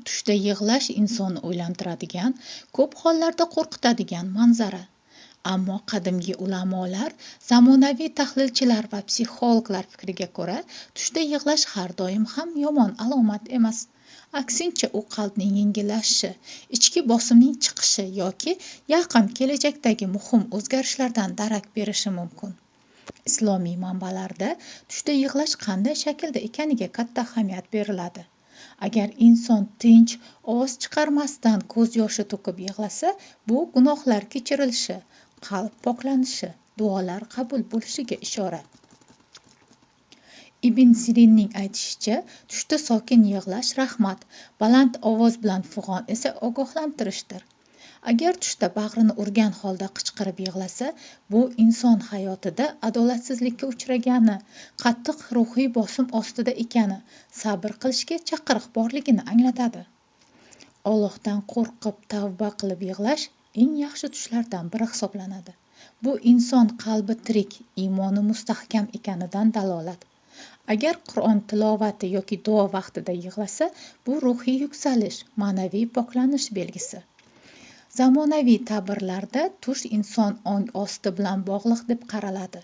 Tushda yig'lash insonni o'ylantiradigan, ko'p hollarda qo'rqitadigan manzara. Ammo qadimgi ulamolar, zamonaviy tahlilchilar va psixologlar fikriga ko'ra, tushda yig'lash har doim ham yomon alomat emas. Aksincha, u qalbning yengillashishi, ichki bosimning chiqishi yoki yaqin kelajakdagi muhim o'zgarishlardan darak berishi mumkin. Islomiy manbalarda tushda yig'lash qanday shaklda ekaniga katta ahamiyat beriladi. Agar inson tinch, ovoz chiqarmasdan ko'z yoshi to'kib yig'lasa, bu gunohlar kechirilishi, qalb poklanishi, duolar qabul bo'lishiga ishora. Ibn Sirinning aytishicha, tushda sokin yig'lash rahmat, baland ovoz bilan fig'on esa ogohlantirishdir. Agar tushda bag'rini urgan holda qichqirib yig'lasa, bu inson hayotida adolatsizlikka uchragani, qattiq ruhiy bosim ostida ekani, sabr qilishga chaqiriq borligini anglatadi. Allohdan qo'rqib tavba qilib yig'lash eng yaxshi tushlardan biri hisoblanadi. Bu inson qalbi tirik, iymoni mustahkam ekanidan dalolat. Agar Qur'on tilovati yoki duo vaqtida yig'lasa, bu ruhiy yuksalish, ma'naviy poklanish belgisi. Zamonaviy ta'birlarda tush inson ong osti bilan bog'liq deb qaraladi.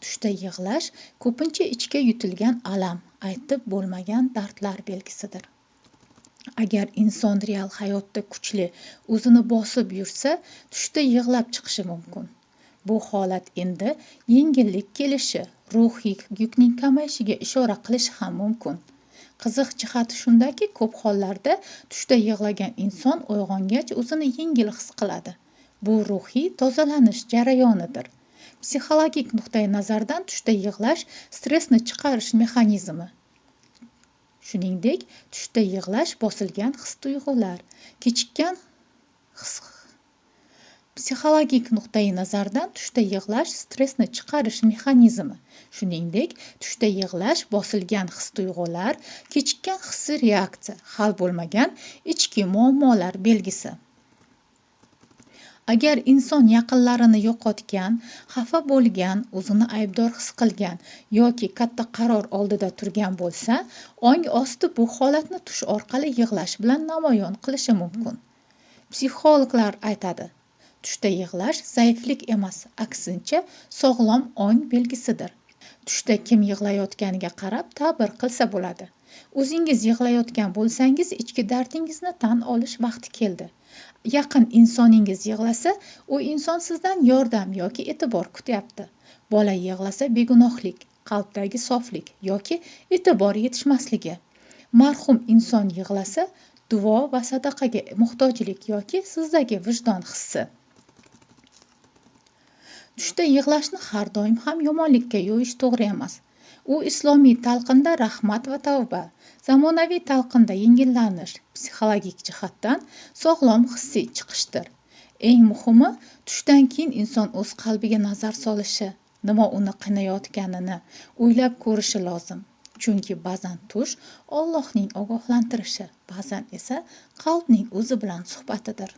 Tushda yig'lash ko'pincha ichga yutilgan alam, aytib bo'lmagan dardlar belgisidir. Agar inson real hayotda kuchli, o'zini bosib yursa, tushda yig'lab chiqishi mumkin. Bu holat endi yengillik kelishi, ruhiy yukning kamayishiga ishora qilishi ham mumkin. Qiziq jihati shundaki, ko'p hollarda tushda yig'lagan inson uyg'ongach o'zini yengil his qiladi. Bu ruhiy tozalanish jarayonidir. Psixologik nuqtai nazardan tushda yig'lash stressni chiqarish mexanizmi. Shuningdek, tushda yig'lash bosilgan his-tuyg'ular, kechikkan his. Psixologik nuqtai nazardan tushda yig'lash stressni chiqarish mexanizmi. Shuningdek, tushda yig'lash bosilgan his-tuyg'ular, kechikkan hissiy reaksiya, hal bo'lmagan ichki muammolar belgisi. Agar inson yaqinlarini yo'qotgan, xafa bo'lgan, o'zini aybdor his qilgan yoki katta qaror oldida turgan bo'lsa, ong osti bu holatni tush orqali yig'lash bilan namoyon qilishi mumkin. Psixologlar aytadi, tushda yig'lash zaiflik emas, aksincha sog'lom ong belgisidir. Tushda kim yig'layotganiga qarab ta'bir qilsa bo'ladi. O'zingiz yig'layotgan bo'lsangiz, ichki dardingizni tan olish vaqti keldi. Yaqin insoningiz yig'lasa, u inson sizdan yordam yoki e'tibor kutyapti. Bola yig'lasa begunohlik, qalbdagi soflik yoki e'tibor yetishmasligi. Marhum inson yig'lasa, duo va sadaqaga muhtojlik yoki sizdagi vijdon hissi. Tushda yig'lashni har doim ham yomonlikka yo'yish to'g'ri emas. U islomiy talqinda rahmat va tavba, zamonaviy talqinda yengillanish, psixologik jihatdan sog'lom hissiy chiqishdir. Eng muhimi, tushdan keyin inson o'z qalbiga nazar solishi, nima uni qiynayotganini o'ylab ko'rishi lozim. Chunki ba'zan tush Allohning ogohlantirishi, ba'zan esa qalbning o'zi bilan suhbatidir.